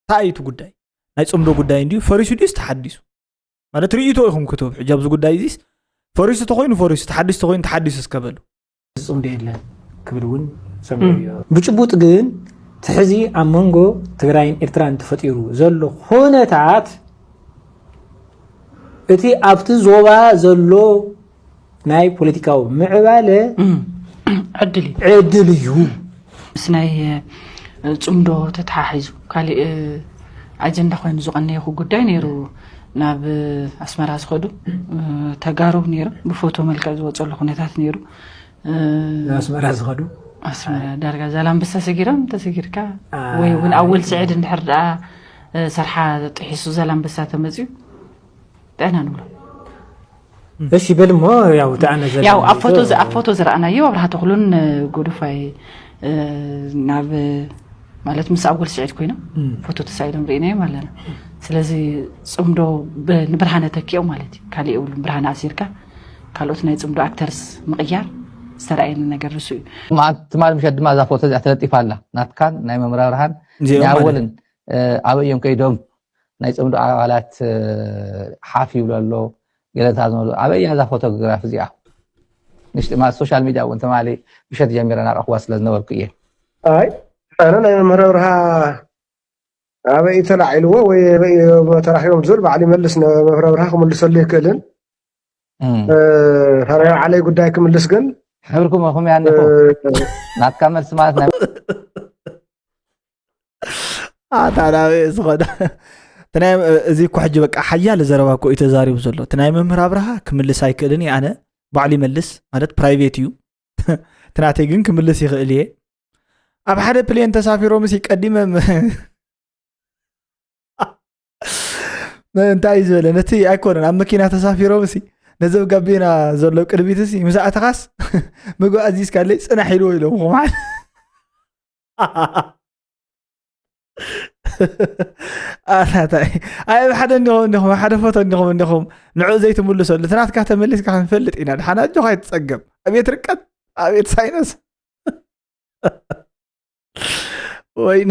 እንታይ እዩ እቲ ጉዳይ? ናይ ጽምዶ ጉዳይ እንድዩ፣ ፈሪሱ ድዩስ ተሓዲሱ? ማለት ርእይቶ ኢኹም ክትህቡ። ሕጂ ኣብዚ ጉዳይ እዚስ ፈሪሱ ተኾይኑ ፈሪሱ፣ ተሓዲሱ ተኾይኑ ተሓዲሱ እስከ በሉ። ጽምዶ የለን ክብል እውን ሰሚዐዮ። ብጭቡጥ ግን እቲ ሕዚ ኣብ መንጎ ትግራይን ኤርትራን ተፈጢሩ ዘሎ ኩነታት እቲ ኣብቲ ዞባ ዘሎ ናይ ፖለቲካዊ ምዕባለ እም፣ ዕድል እዩ። ዕድል እዩ። ምስ ናይ፣ እ፣ ጽምዶ ተተሓሒዙ ካሊእ፣ እ፣ ኣጀንዳ ኮይኑ ዝቐነየኹ ጉዳይ ነይሩ። ናብ፣ እ፣ ኣስመራ ዝኸዱ፣ እ፣ ተጋሩ ነይሮም። ብፎቶ መልክዕ ዝወፀሉ ኩነታት ነይሩ። እ፣ ናብ ኣስመራ ዝኸዱ? ኣስመራ ዳርጋ ዛላምበሳ ሰጊሮም ተሰጊርካ፣ አ፣ ወይ እውን ኣወል ስዕድ እንድሕር ደኣ፣ እ፣ ሰርሓ ጥሒሱ ዛላምበሳ ተመፅዩ ጥዕና ንብሎ። እሺ በል እሞ፣ ያው ተኣነ ዘላ ያው ኣብ ፎቶ ዝ-፣ ኣብ ፎቶ ዝረኣናዮ ኣብርሃ ተኽሉን፣ እ፣ ጎደፋይ፣ እ፣ ናብ፣ ማለት ምስ ኣወል ስዒድ ኮይኖም እም። ፎቶ ተሳኢሎም ርኢናዮም ኣለና። ስለዚ ጽምዶ ብ-፣ ንብርሃነ ተኪኦም ማለት እዩ። ካሊእ የብሉን። ብርሃነ ኣሲርካ ካልኦት ናይ ጽምዶ ኣክተርስ ምቕያር ዝተረኣየኒ ነገር ርሱ እዩ። ትማ-፣ ትማሊ ምሸት ድማ እዛ ፎቶ እዚኣ ተለጢፋ ኣላ። ናትካን ናይ መምህር ኣብርሃን እዚኦም ናይ ማለት ኣወልን፣ እ፣ ኣበይ እዮም ከይዶም ናይ ጽምዶ ኣባላት፣ እ፣ ሓፍ ይብሉ ኣሎ፣ ገለታት ዝመሉ። ኣበይ እያ እዛ ፎቶግራፍ እዚኣ? ንሽጢ ማለት ሶሻል ሚድያ እውን ትማሊ ምሸት ጀሚረ ናረኣኽዋ ስለ ዝነበርኩ እየ። ኣይ፣ ኣነ ናይ መምህር ኣብርሃ ኣበይ እዩ ተላዒልዎ ወይ ኣበይ እዮም ተራኺቦም ዝብል ባዕሉ ይመልስ። ነ-፣ መምህር ኣብርሃ ክምልሰሉ ይክእልን። እም። እ፣ ናይ ባዕለይ ጉዳይ ክምልስ ግን ሕብርኩም ኢኹም እያ ኣለኹ። እ፣ ናትካ መልሲ ማለት ናይ ኣታ ናበይ እዩ ዝኸዳ? እቲ ናይ፣ እዚ እኮ ሕጂ በቃ ሓያለ ዘረባ እኮ እዩ ተዛሪቡ ዘሎ። እቲ ናይ መምህር ኣብርሃ ክምልስ ኣይክእልን እየ ኣነ። ባዕሉ ይመልስ ማለት ፕራይቬት እዩ። እቲ ናተይ ግን ክምልስ ይኽእል እየ። ኣብ ሓደ ፕሌን ተሳፊሮም ሲ ቀዲመ ም-፣ ም-፣ እንታይ እዩ ዝበለ? ነቲ ኣይኮነን፣ ኣብ መኪና ተሳፊሮም ሲ ነዚ ኣብ ጋቢና ዘሎ ቅድሚት ሲ ምስ ኣእተኻስ ምግቢ ኣዚዝካለይ ጽናሕ ኢልዎ ኢሎም ኹም። ኣታታይ፣ ኣይ፣ ሓደ እንዲኹም፣ እንዲኹም፣ ሓደ ፎቶ እንዲኹም፣ እንዲኹም፣ ንዑ ዘይትምልሰሉ፣ እቲ ናትካ ተመሊስካ ክንፈልጥ ኢና። ድሓን ኣጆኻ ኣይትጸገም። ኣቤት ርቀት፣ ኣቤት ሳይነስ። ወይነ፣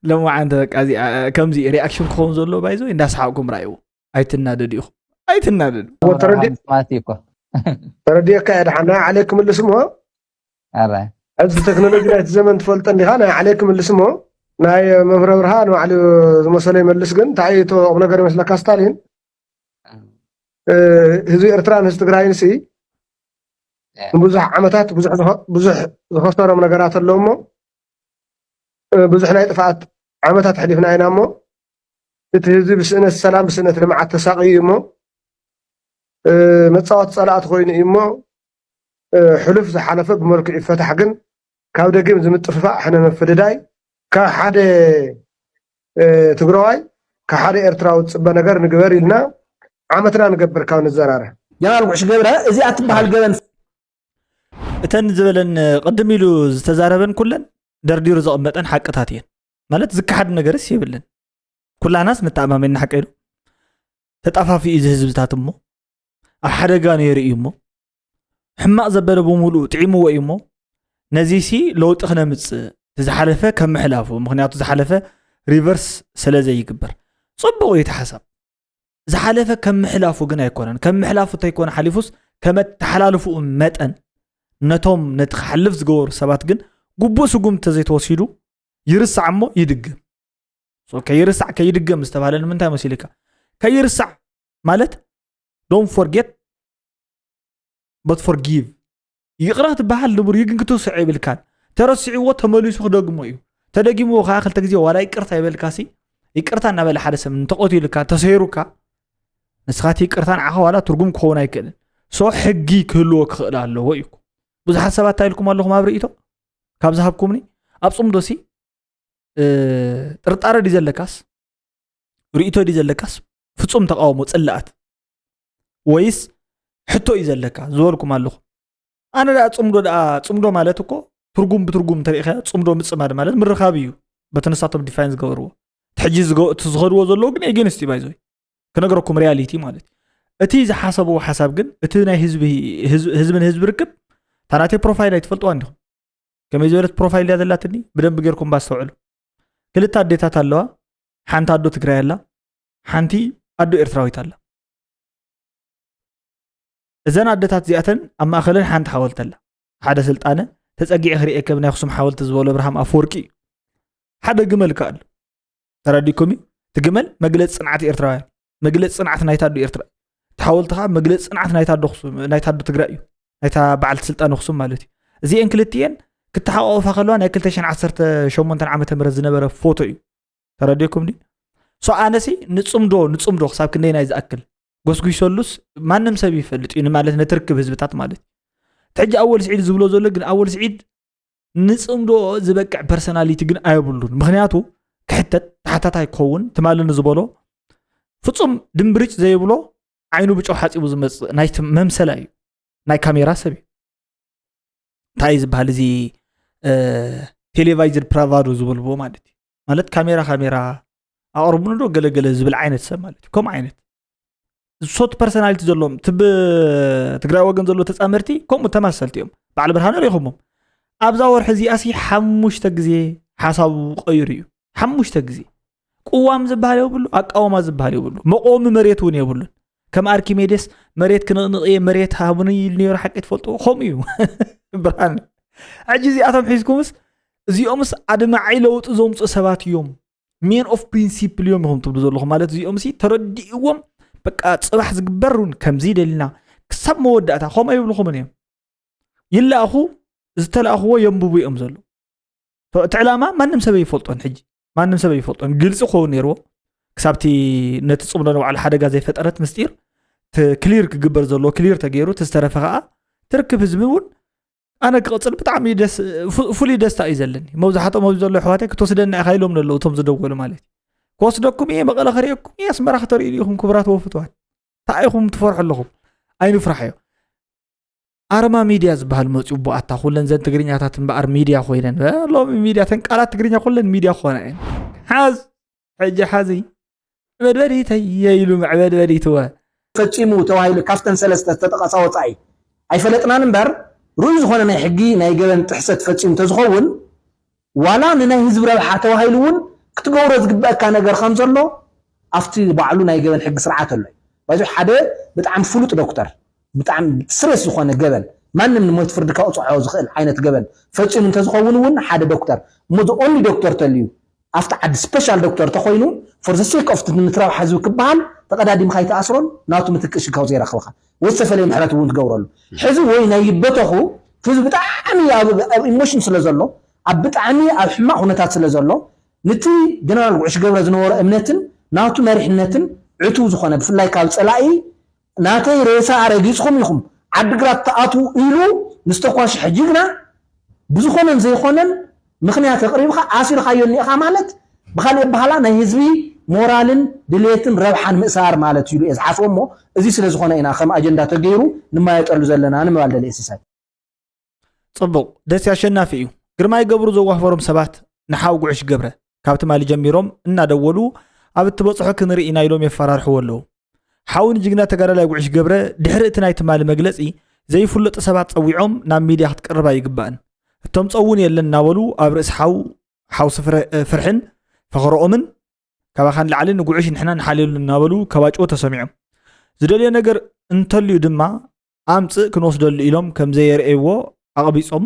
ሎማዓንቲ በቃ፣ እዚ፣ ኣ፣ ከምዚ ሪኣክሽን ክኸውን ዘሎ፣ ባይዞ፣ እንዳሰሓቕኩም ራእይዎ። ኣይትናደዱ ኢኹም። ኣይትናደዱ። ወተረዲ-፣ ማለት እዩ እኮ። ተረዲኤካ እየ። ድሓን ናይ ዓሌት ክምልስ እሞ፣ ኣረ። ሕዚ ቴክኖሎጂ ናይቲ ዘመን ትፈልጦ እንዲኻ፣ ናይ ዓሌት ክምልስ እሞ፣ ናይ መምህር ኣብርሃ ንባዕሉ ዝመሰሎ ይመልስ። ግን እንታይ እዩ እቲ ቁም ነገር ይመስለካ ስታሊን? እ፣ ህዝቢ ኤርትራን ህዝቢ ትግራይን ሲ፣ እ። ንብዙሕ ዓመታት ብዙሕ ዝኸ-፣ ብዙሕ ዝኸሰሮም ነገራት ኣሎ እሞ፣ እ፣ ብዙሕ ናይ ጥፍኣት ዓመታት ኣሕሊፍና ኢና እሞ፣ እቲ ህዝቢ ብስእነት ሰላም፣ ብስእነት ልምዓት ተሳቕዩ እዩ እሞ፣ መፃወቲ ፀላእቲ ኮይኑ እዩ እሞ ሕሉፍ ዝሓለፈ ብመልክዑ ይፈታሕ። ግን ካብ ደጊም ዝምጥፍፋእ ሕነ ምፍድዳይ ካብ ሓደ ትግራዋይ ካብ ሓደ ኤርትራዊ ዝፅበ ነገር ንግበር ኢልና ዓመትና ንገብር ካብ ንዘራረ። ጀነራል ጉዕሽ ገብረ፣ እዚኣ ትበሃል ገበን እተን ዝበለን ቅድም ኢሉ ዝተዛረበን ኩለን ደርዲሩ ዘቐመጠን ሓቅታት እየን። ማለት ዝከሓድ ነገርስ የብለን። ኩላናስ ንተኣማመን ሓቂ ኢሉ ተጣፋፊ እዚ ህዝብታት እሞ ኣብ ሓደጋ ነይሩ እዩ እሞ ሕማቕ ዘበለ ብምሉእ ጥዒምዎ እዩ እሞ ነዚ ሲ ለውጢ ክነምፅእ እቲ ዝሓለፈ ከም ምሕላፉ፣ ምክንያቱ ዝሓለፈ ሪቨርስ ስለ ዘይግበር ፅቡቕ እዩ እቲ ሓሳብ። ዝሓለፈ ከም ምሕላፉ ግን ኣይኮነን። ከም ምሕላፉ እንተይኮነ ሓሊፉስ ከመተሓላልፍኡ መጠን ነቶም ነቲ ክሓልፍ ዝገበሩ ሰባት ግን ግቡእ ስጉምቲ ተዘይተወሲዱ ይርሳዕ እሞ ይድገም። ከይርሳዕ ከይድገም ዝተባህለ ንምንታይ መሲልካ? ከይርሳዕ ማለት don't forget but forgive። ይቕረ ክትበሃል ንቡር እዩ፣ ግን ክትርስዖ የብልካን። ተረሲዕዎ ተመሊሱ ክደግሞ እዩ። ተደጊምዎ ከዓ ክልተ ግዜ ዋላ ይቅርታ ይበልካሲ፣ ይቅርታ እናበለ ሓደ ሰብ እንተቐትሉካ፣ እንተሰይሩካ፣ ንስኻ እቲ ይቅርታ ንዓኻ ዋላ ትርጉም ክኸውን ኣይክእልን። ሶ ሕጊ ክህልዎ ክኽእል ኣለዎ እዩ። ብዙሓት ሰባት እንታይ ኢልኩም ኣለኹም ኣብ ርእይቶ ካብ ዝሃብኩምኒ? ኣብ ፅምዶ ሲ ጥርጣረ ድዩ ዘለካስ ርእይቶ ድዩ ዘለካስ ፍፁም ተቃውሞ ፅላኣት ወይስ ሕቶ እዩ ዘለካ ዝበልኩም ኣለኹ። ኣነ ደኣ ፅምዶ ደኣ ፅምዶ ማለት እኮ ትርጉም ብትርጉም እንተሪኢኻ ፅምዶ ምፅማድ ማለት ምርኻብ እዩ። በቲ ንሳቶም ዲፋይን ዝገበርዎ ሕጂ ዝኸድዎ ዘለዉ ግን ኤጌንስት እዩ ባይዘይ ክነግረኩም ሪያሊቲ ማለት እዩ። እቲ ዝሓሰብዎ ሓሳብ ግን እቲ ናይ ህዝቢ ህዝብን ህዝቢ ርክብ ታናተይ ፕሮፋይል ኣይትፈልጥዋ እንዲኹም ከመይ ዝበለት ፕሮፋይል እያ ዘላትኒ ብደንብ ጌርኩም ባስተውዕሉ። ክልተ ኣዴታት ኣለዋ። ሓንቲ ኣዶ ትግራይ ኣላ፣ ሓንቲ ኣዶ ኤርትራዊት ኣላ። እዘን ኣደታት እዚኣተን ኣብ ማእኸለን ሓንቲ ሓወልቲ ኣላ። ሓደ ስልጣነ ተፀጊዐ ክርእየከ ብናይ ኣኽሱም ሓወልቲ ዝበሎ ኣብርሃም ኣፈወርቂ እዩ። ሓደ ግመል ከ ኣሎ። ተረዲእኩም እዩ? እቲ ግመል መግለፂ ፅንዓት ኤርትራውያን፣ መግለፂ ፅንዓት ናይታ ኣዶ ኤርትራ፣ እቲ ሓወልቲ ከዓ መግለፂ ፅንዓት ናይታ ኣዶ ትግራይ እዩ። ናይታ በዓልቲ ስልጣን ኣኽሱም ማለት እዩ። እዚኤን ክልቲኤን ክተሓቋቑፋ ከለዋ ናይ ክልተ ሽሕን ዓሰርተ ሸሞንተን ዓመተ ምህረት ዝነበረ ፎቶ እዩ። ተረዲእኩም ድዩ? ሶ ኣነሲ ንፅምዶ ንፅምዶ ክሳብ ክንደይ ናይ ዝኣክል ጎስጒሰሉስ ማንም ሰብ ይፈልጥ እዩ ንማለት ነቲ ርክብ ህዝብታት ማለት እዩ። ሕጂ ኣወል ስዒድ ዝብሎ ዘሎ ግን ኣወል ስዒድ ንፅምዶ ዝበቅዕ ፐርሰናሊቲ ግን ኣየብሉን። ምክንያቱ ክሕተት ተሓታታይ ክኸውን ትማሊ ንዝበሎ ፍፁም ድምብርጭ ዘይብሎ ዓይኑ ብጨው ሓፂቡ ዝመፅእ ናይ መምሰላ እዩ። ናይ ካሜራ ሰብ እዩ። እንታይ እዩ ዝበሃል እዚ ቴሌቫይዝድ ፕራቫዶ ዝበልዎ ማለት እዩ። ማለት ካሜራ ካሜራ ኣቕርቡኒ ዶ ገለገለ ዝብል ዓይነት ሰብ ማለት እዩ። ከምኡ ዓይነት ሶት ፐርሰናሊቲ ዘለዎም ትብ ትግራይ ወገን ዘለዎ ተፃመርቲ ከምኡ ተማሰልቲ እዮም። በዓል ብርሃነ ሪኹሞም ኣብዛ ወርሒ እዚኣ ሲ ሓሙሽተ ግዜ ሓሳቡ ቀይሩ እዩ። ሓሙሽተ ግዜ ቅዋም ዝበሃል የብሉ፣ ኣቃወማ ዝበሃል የብሉ፣ መቆሚ መሬት እውን የብሉን። ከም ኣርኪሜዴስ መሬት ክንቕንቕ እየ መሬት ሃቡኒ ኢሉ ነይሩ ሓቂ ትፈልጥዎ ከምኡ እዩ። ብርሃነ ሕጂ እዚኣቶም ሒዝኩምስ እዚኦምስ ኣድማዒ ለውጢ ዘምፅኡ ሰባት እዮም። ሜን ኦፍ ፕሪንሲፕል እዮም ኢኹም ትብሉ ዘለኹም ማለት እዚኦም ሲ ተረዲእዎም በቃ ፅባሕ ዝግበር እውን ከምዚ ደልና ክሳብ መወዳእታ ከምኡ ይብልኹምን እዮም። ይላእኹ ዝተላእኽዎ የንብቡ እዮም ዘለዉ። እቲ ዕላማ ማንም ሰብ ኣይፈልጦን። ሕጂ ማንም ሰብ ኣይፈልጦን። ግልፂ ክኸውን ነይርዎ ክሳብቲ ነቲ ፅምዶ ንባዕሉ ሓደጋ ዘይፈጠረት ምስጢር ክሊር ክግበር ዘለዎ ክሊር ተገይሩ እቲ ዝተረፈ ከዓ ትርክብ ህዝቢ እውን ኣነ ክቐፅል ብጣዕሚ ፍሉይ ደስታ እዩ ዘለኒ። መብዛሕትኦም ኣብዚ ዘሎ ኣሕዋተይ ክትወስደና ኢኻ ኢሎም ኣለዉ እቶም ዝደወሉ ማለት እዩ። ክወስደኩም እየ መቐለ ከርእየኩም እየ ኣስመራ ከተርእዩ ኢኹም ክቡራት ወፍትዋት። እንታይ ኢኹም ትፈርሑ ኣለኹም? ኣይንፍራሕ እዮ። ኣርማ ሚድያ ዝበሃል መፅኡ ብኣታ ኩለን ዘን ትግርኛታት እምበኣር ሚድያ ኮይነን ሎሚ ሚድያ ተን ቃላት ትግርኛ ኩለን ሚድያ ክኾና እየን። ሓዝ ሕጂ ሓዚ መድበሪተየ ኢሉ መዕበድበሪትወ ፈፂሙ ተባሂሉ ካብተን ሰለስተ ዝተጠቐሳ ወፃኢ ኣይፈለጥናን እምበር ርኡይ ዝኾነ ናይ ሕጊ ናይ ገበን ጥሕሰት ፈፂሙ እንተዝኸውን ዋላ ንናይ ህዝቢ ረብሓ ተባሂሉ እውን ክትገብሮ ዝግበአካ ነገር ከም ዘሎ ኣብቲ ባዕሉ ናይ ገበን ሕጊ ስርዓት ኣሎ እዩ። ባይዞ ሓደ ብጣዕሚ ፍሉጥ ዶክተር ብጣዕሚ ስሬስ ዝኾነ ገበን ማንም ንሞት ፍርዲ ከቕፅዖ ዝኽእል ዓይነት ገበን ፈፂሙ እንተዝኸውን እውን ሓደ ዶክተር እሞ the only ዶክተር ተልዩ ኣብቲ ዓዲ ስፔሻል ዶክተር ተኮይኑ for the sake of ንትረብሓ ህዝቢ ክበሃል ተቐዳዲምካ ይተኣስሮን ናቱ ምትክእ ሽካው ዘይረኽብካ ወይ ዝተፈለየ ምሕረት እውን ትገብረሉ ሕዚ ወይ ናይ ይበተኹ ህዝቢ ብጣዕሚ ኣብ ኢሞሽን ስለ ዘሎ ኣብ ብጣዕሚ ኣብ ሕማቕ ኩነታት ስለ ዘሎ ንቲ ጀነራል ጉዕሽ ገብረ ዝነበሮ እምነትን ናቱ መሪሕነትን ዕቱብ ዝኾነ ብፍላይ ካብ ፀላኢ ናተይ ሬሳ ኣረጊጽኩም ኢኹም ዓድግራት ትኣትዉ ኢሉ ንዝተኳሽሐ ጅግና ብዝኾነን ዘይኾነን ምኽንያት ኣቕሪብኻ ኣሲርካዮ እኒኢኻ ማለት ብኻልእ ኣበሃህላ ናይ ህዝቢ ሞራልን ድሌትን ረብሓን ምእሳር ማለት ኢሉ እየ ዝሓስቦ እሞ እዚ ስለ ዝኾነ ኢና ከም ኣጀንዳ ተገይሩ ንማየጠሉ ዘለና ንምባል ደልየ ሲሳይ። ጽቡቕ ደስ ኣሸናፊ እዩ። ግርማይ ገብሩ ዘዋፈሮም ሰባት ንሓው ጉዕሽ ገብረ ካብ ትማሊ ጀሚሮም እናደወሉ ኣብ እትበጽሖ ክንርኢ ኢና ኢሎም የፈራርሕዎ ኣለዉ። ሓው ንጅግና ተጋዳላይ ጉዕሽ ገብረ ድሕሪ እቲ ናይ ትማሊ መግለጺ ዘይፍለጡ ሰባት ጸዊዖም ናብ ሚድያ ክትቀርብ ኣይግባእን። እተምጽኦ እውን የለን እናበሉ ኣብ ርእሲ ሓው ሓውሲ ፍረ- ፍርሕን ፈኸረኦምን ካባኻ ንላዕሊ ንጉዕሽ ንሕና ንሓልየሉ እናበሉ ከባጭዎ ተሰሚዖም። ዝደልዮ ነገር እንተልዩ ድማ ኣምጽእ ክንወስደሉ ኢሎም ከም ዘየርእይዎ ኣቕቢጾም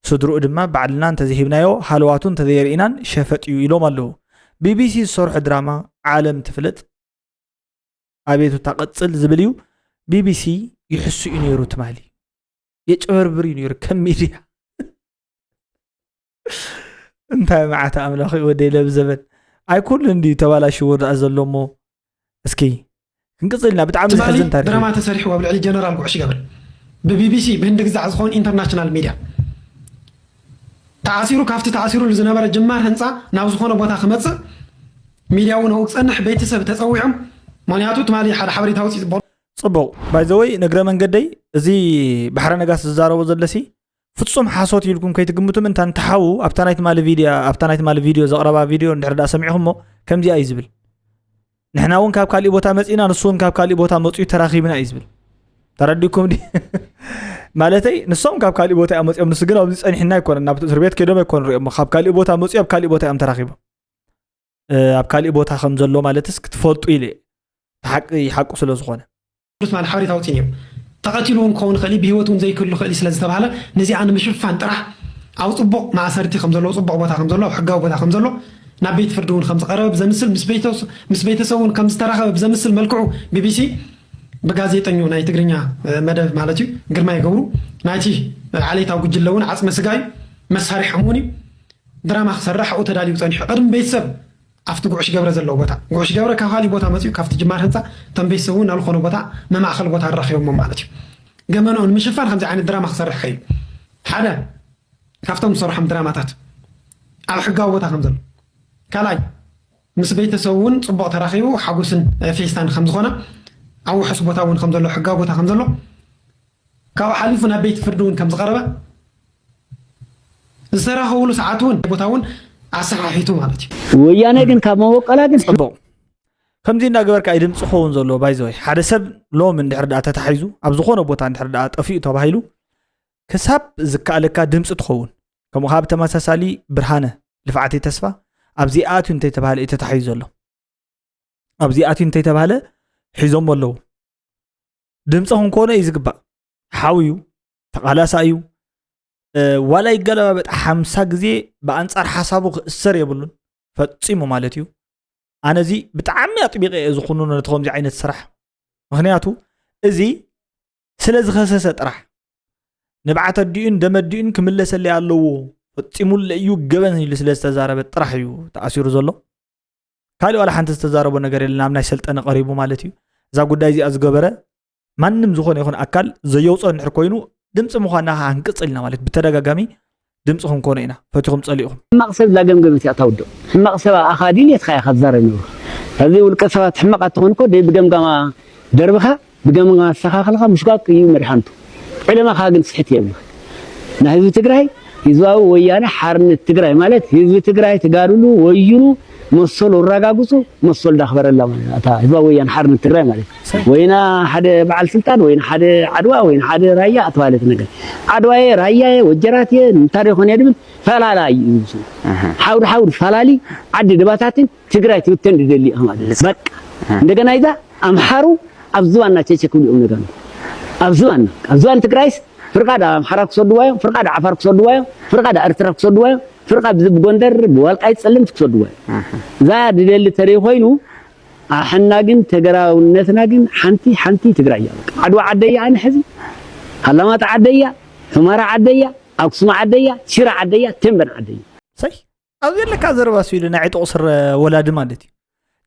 ስድርኡ ድማ ባዕልና እንተዘይሂብናዮ ሃለዋቱ እንተዘየርኢናን ሸፈጥ እዩ ኢሎም ኣለዉ። ቢቢሲ ዝሰርሖ ድራማ ዓለም ትፍለጥ ኣቤቱታ ቀጽል ዝብል እዩ። ቢቢሲ ይሕሱ እዩ ነይሩ ትማሊ የጨበርብር እዩ ነይሩ ከም ሚድያ እንታይ መዓት ኣምላኽ እዩ ወደይ ለብ ዘበን ኣይኩሉ እንዲ ተባላሽዎ ደኣ ዘሎ እሞ እስኪ ክንቅጽልና ብጣዕሚ ትማሊ ዝሕዝን ታሪክ እዩ። ድራማ ተሰሪሕዎ ኣብ ልዕሊ ጀነራል ጉዕሽ ገብረ ብቢቢሲ ብህንዲ ግዛዕ ዝኾን ኢንተርናሽናል ሚድያ ተኣሲሩ ካብቲ ተኣሲሩሉ ዝነበረ ጅማር ህንፃ ናብ ዝኾነ ቦታ ክመፅእ ሚድያ እውን ኣብኡ ክፀንሕ ቤተሰብ ተፀዊዖም ምክንያቱ ትማሊ ሓደ ሓበሬታ ውፅእ ዝበሉ ጽቡቕ ባይዘወይ ነግረ መንገደይ እዚ ባሕረ ነጋስ ዝዛረቦ ዘለሲ ፍጹም ሓሶት ኢልኩም ከይትግምቱ ምንታ እንተሓዉ ኣብታ ናይ ትማሊ ቪድዮ ኣብታ ናይ ትማሊ ቪድዮ ዘቕረባ ቪድዮ እንድሕር ዳ ሰሚዕኹሞ ከምዚኣ እዩ ዝብል ንሕና እውን ካብ ካሊእ ቦታ መጺእና ንሱ እውን ካብ ካሊእ ቦታ መጺኡ ተራኺብና እዩ ዝብል ተረዲኩም ዲ ማለተይ ንሶም ካብ ካሊእ ቦታ እዮም መጺኦም ንሱ ግን ኣብዚ ጸኒሕና ኣይኮነን ናብ እስር ቤት ከይዶም ኣይኮነ ሪኦም ካብ ካሊእ ቦታ መጺኡ ኣብ ካሊእ ቦታ እዮም ተራኺቦም ኣብ ካሊእ ቦታ ከም ዘሎ ማለትስ ክትፈልጡ ኢለ ሓቂ ሓቁ ስለ ዝኾነ ትማሊ ሓበሬታ ኣውፂእን እዮም ተቐቲሉ እውን ክኸውን ይኽእል እዩ ብሂወት እውን ዘይክህሉ ይኽእል እዩ ስለዝተባሃለ ነዚኣ ንምሽፋን ጥራሕ ኣብ ፅቡቕ ማእሰርቲ ከም ዘለዎ ፅቡቕ ቦታ ከም ዘሎ ኣብ ሕጋዊ ቦታ ከም ዘሎ ናብ ቤት ፍርዲ እውን ከም ዝቐረበ ብዘምስል ምስ ቤተሰቡ እውን ከም ዝተራኸበ ብዘምስል መልክዑ ቢቢሲ ብጋዜጠኙ ናይ ትግርኛ መደብ ማለት እዩ ግርማይ ገብሩ ናይቲ ዓሌታዊ ጉጅለ እውን ዓፅመ ስጋ እዩ መሳርሖም እውን እዩ ድራማ ክሰርሕ ኣብኡ ተዳልዩ ፀኒሑ ቅድሚ ቤተሰብ ኣብቲ ጉዕሽ ገብረ ዘለዎ ቦታ ጉዕሽ ገብረ ካብ ካሊእ ቦታ መፅኡ ካብቲ ጅማር ህንፃ እቶም ቤተሰቡ ናብ ዝኾነ ቦታ መማእኸል ቦታ ኣራኺቦሞ ማለት እዩ ገመንኡ ንምሽፋን ከምዚ ዓይነት ድራማ ክሰርሕ ከይሉ ሓደ ካብቶም ዝሰርሖም ድራማታት ኣብ ሕጋዊ ቦታ ከም ዘሎ ካልኣይ ምስ ቤተሰቡ እውን ፅቡቕ ተራኺቡ ሓጎስን ፌስታን ከም ዝኾነ ኣብ ውሑስ ቦታ እውን ከም ዘሎ ሕጋዊ ቦታ ከም ዘሎ ካብኡ ሓሊፉ ናብ ቤት ፍርዲ እውን ከም ዝቐረበ ዝተራኸብሉ ሰዓት እውን ቦታ እውን ኣሰሓሒቱ ማለት እዩ ወያነ ግን ካብ መበቀላ ግን ጽቡቕ ከምዚ እናገበርካ እዩ ድምፂ ክኸውን ዘለዎ ባይዘወይ ሓደ ሰብ ሎም እንድሕር ደኣ ተታሒዙ ኣብ ዝኾነ ቦታ እንድሕር ደኣ ጠፊኡ ተባሂሉ ክሳብ ዝከኣለካ ድምፂ ትኸውን ከምኡ ከዓ ብተመሳሳሊ ብርሃነ ልፍዓተይ ተስፋ ኣብዚ ኣትዩ እንተይተባሃለ እዩ ተታሒዙ ዘሎ ኣብዚ ኣትዩ እንተይተባሃለ ሒዞሞ ኣለዉ ድምፂ ክንኮኖ እዩ ዝግባእ ሓው እዩ ተቓላሳ እዩ ዋላ ይገለባበጥ ሓምሳ ግዜ ብኣንፃር ሓሳቡ ክእሰር የብሉን ፈፂሙ ማለት እዩ ኣነዚ ብጣዕሚ ኣጥቢቀ እየ ዝኹንኖ ነቲ ከምዚ ዓይነት ስራሕ ምክንያቱ እዚ ስለ ዝኸሰሰ ጥራሕ ንብዓት ኣዲኡን ደመ ኣዲኡን ክምለሰለይ ኣለዎ ፈፂሙለ እዩ ገበን ኢሉ ስለ ዝተዛረበ ጥራሕ እዩ ተኣሲሩ ዘሎ ካልእ ዋላ ሓንቲ ዝተዛረቦ ነገር የለን ኣብ ናይ ሰልጠነ ቀሪቡ ማለት እዩ እዛ ጉዳይ እዚኣ ዝገበረ ማንም ዝኾነ ይኹን ኣካል ዘየውፅኦ እንድሕር ኮይኑ ድምፂ ምዃንና ከዓ ክንቅፅል ኢና ማለት ብተደጋጋሚ ድምፂ ክንኮኖ ኢና ፈቲኹም ፀሊእኹም ሕማቕ ሰብ ላገምገመት እያ ታውዶ ሕማቕ ሰብ ኣኻ ድልየትካ ኢኻ ትዛረብ ነብሩ ካብዚ ውልቀ ሰባት ሕማቕ ኣትኾን እኮ ደይ ብገምጋማ ደርብኻ ብገምጋማ ኣስተኻኽልካ ምሽጓግ እዩ መድሓንቱ ዕለማኻ ግን ስሕት የብልኻ ናይ ህዝቢ ትግራይ ህዝባዊ ወያነ ሓርነት ትግራይ ማለት ህዝቢ ትግራይ ተጋድሉ ወይኑ መሰሉ ኣረጋግፁ መሰሉ ዳኽበረላ ማለት እታ ህዝባዊ ወያነ ሓርነት ትግራይ ማለት ወይና ሓደ በዓል ስልጣን ወይና ሓደ ዓድዋ ወይና ሓደ ራያ ኣተባለት ነገር ዓድዋየ ራያየ ወጀራትየ ንምንታይ ይኾን እየ ድብል ፈላላ እዩ ሓውድ ሓውድ ፈላሊ ዓዲ ድባታትን ትግራይ ትብተን ዝደሊ ማለት በቃ እንደገና ይዛ ኣምሓሩ ኣብ ዝባና ቸቸ ክብሉ እዮም ነገሩ ኣብ ዝባና ኣብ ዝባን ትግራይስ ፍርቃ ዳ ኣምሓራ ክሰድዋ እዮም ፍርቃ ዳ ዓፋር ክሰድዋ እዮም ፍርቃ ዳ ኤርትራ ክሰድዋ እዮም ፍርቃ ብዚ ብጎንደር ብዋልቃይት ጸለምቲ ክሰድዋ እዮም እዛ ድደሊ ተደይ ኮይኑ ኣሕና ግን ተገራውነትና ግን ሓንቲ ሓንቲ ትግራይ እያ ዓድዋ ዓደይ ኣነ ሕዚ ኣላማጣ ዓደይ እያ ሑመራ ዓደይ እያ ኣክሱም ዓደይ እያ ሽረ ዓደይ እያ ተንበን ዓደይ እያ ሰይ ኣብዚ ዘለካ ዘረባ ስኢሉ ናይ ዕጡቕ ስረ ወላዲ ማለት እዩ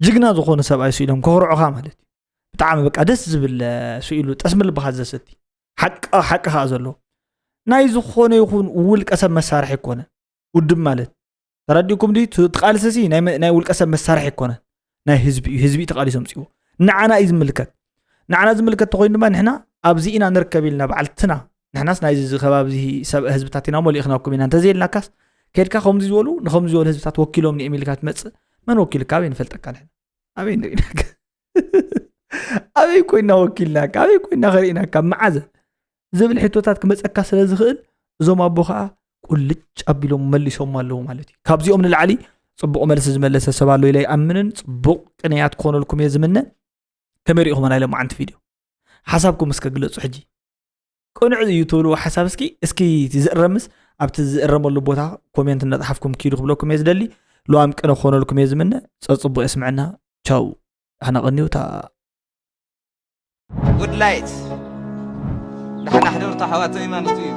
ጅግና ዝኾኑ ሰብኣይ ስኢሎም ከኽርዑኻ ማለት እዩ ብጣዕሚ በቃ ደስ ዝብል ስኢሉ ጠስሚ ልብኻ ዘሰቲ ሓቂ ከዓ ዘሎ ናይ ዝኾነ ይኹን ውልቀ ሰብ መሳርሒ ኣይኮነ ውድብ ማለት ተረዲእኩም ዲ ትቃልሰሲ ናይ ውልቀ ሰብ መሳርሒ ኣይኮነ ናይ ህዝቢ እዩ ህዝቢ ተቃሊሶ ምፅዎ ንዓና እዩ ዝምልከት ንዓና ዝምልከት ተኮይኑ ድማ ንሕና ኣብዚ ኢና ንርከብ ኢልና በዓልትና ንሕናስ ናይዚ ከባቢ ሰብ ህዝብታት ኢና ሞ ልኢኽናኩም ኢና እንተዘይልናካስ ከድካ ከምዚ ዝበሉ ንከምዚ ዝበሉ ህዝብታት ወኪሎም ንኤም ኢልካ ትመፅእ መን ወኪልካ ኣበይ ንፈልጠካ ንሕና ኣበይ ንሪኢናካ ኣበይ ኮይና ወኪልናካ ኣበይ ኮይና ከርእናካ መዓዘ ዝብል ሕቶታት ክመፀካ ስለ ዝኽእል እዞም ኣቦ ከዓ ቁልጭ ኣቢሎም መሊሶም ኣለዉ ማለት እዩ ካብዚኦም ንላዕሊ ፅቡቕ መልሲ ዝመለሰ ሰብ ኣሎ ኢለ ይኣምንን ፅቡቕ ቅንያት ክኾነልኩም እየ ዝምነ ከመይ ሪኢኹም ናይ ሎማዓንቲ ቪድዮ ሓሳብኩም እስከ ግለፁ ሕጂ ቅኑዕ እዩ ትብልዎ ሓሳብ እስኪ እስኪ ዝእረምስ ኣብቲ ዝእረመሉ ቦታ ኮሜንት እናፅሓፍኩም ኪዱ ክብለኩም እየ ዝደሊ ለዋም ቅነ ክኾነልኩም እየ ዝምነ ፀፅቡቕ የስምዐና ቻው ኣነ ቀኒው እታ ጉድ ላይት ዳሕና ሕደሩ ተሓዋተይ ማለት እዩ